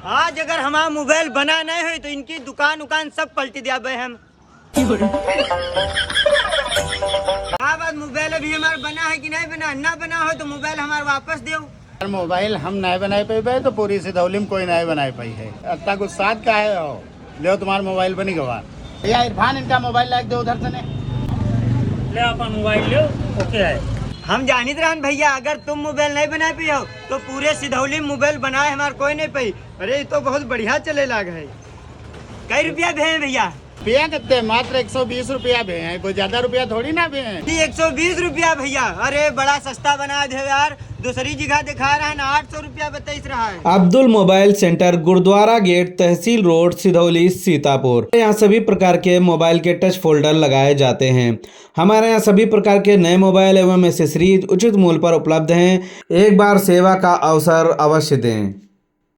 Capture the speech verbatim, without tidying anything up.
आज अगर हमार मोबाइल बना नहीं होई तो इनकी दुकान उकान सब पलटी दिया बे हम। का बात, मोबाइल अभी हमार बना है कि नहीं बना? ना बना हो तो मोबाइल हमार वापस देउ। अगर मोबाइल हम नहीं बनाए पाई बे तो पूरी सिधौली में कोई नहीं बनाए पाई है। इतना गुस्सात काहे हो? लेव तुम्हार मोबाइल बनी गवा। भैया इरफान, इनका मोबाइल लाइक दो उधर से ने। ले आपन मोबाइल ले, ओके है। हम जानित रहन भैया, अगर तुम मोबाइल नहीं बनाए पाई हो तो पूरे सिधौली में मोबाइल बनाए हमार कोई नहीं पाई। अरे ये तो बहुत बढ़िया चले लाग है। कई रुपया भे हैं भैया? रुपया कितने? मात्र एक सौ बीस रुपया भे हैं, कोई ज्यादा रुपया थोड़ी ना भे हैं। जी, एक सौ बीस रुपया भैया, अरे बड़ा सस्ता बना दे यार। दूसरी जगह दिखा रहा है ना, आठ सौ रुपया बताइस रहा है। अब्दुल मोबाइल सेंटर, गुरुद्वारा गेट, तहसील रोड, सिधौली, सीतापुर। यहाँ सभी प्रकार के मोबाइल के टच फोल्डर लगाए जाते हैं। हमारे यहाँ सभी प्रकार के नए मोबाइल एवं एसेसरीज उचित मूल्य पर उपलब्ध हैं। एक बार सेवा का अवसर अवश्य दें।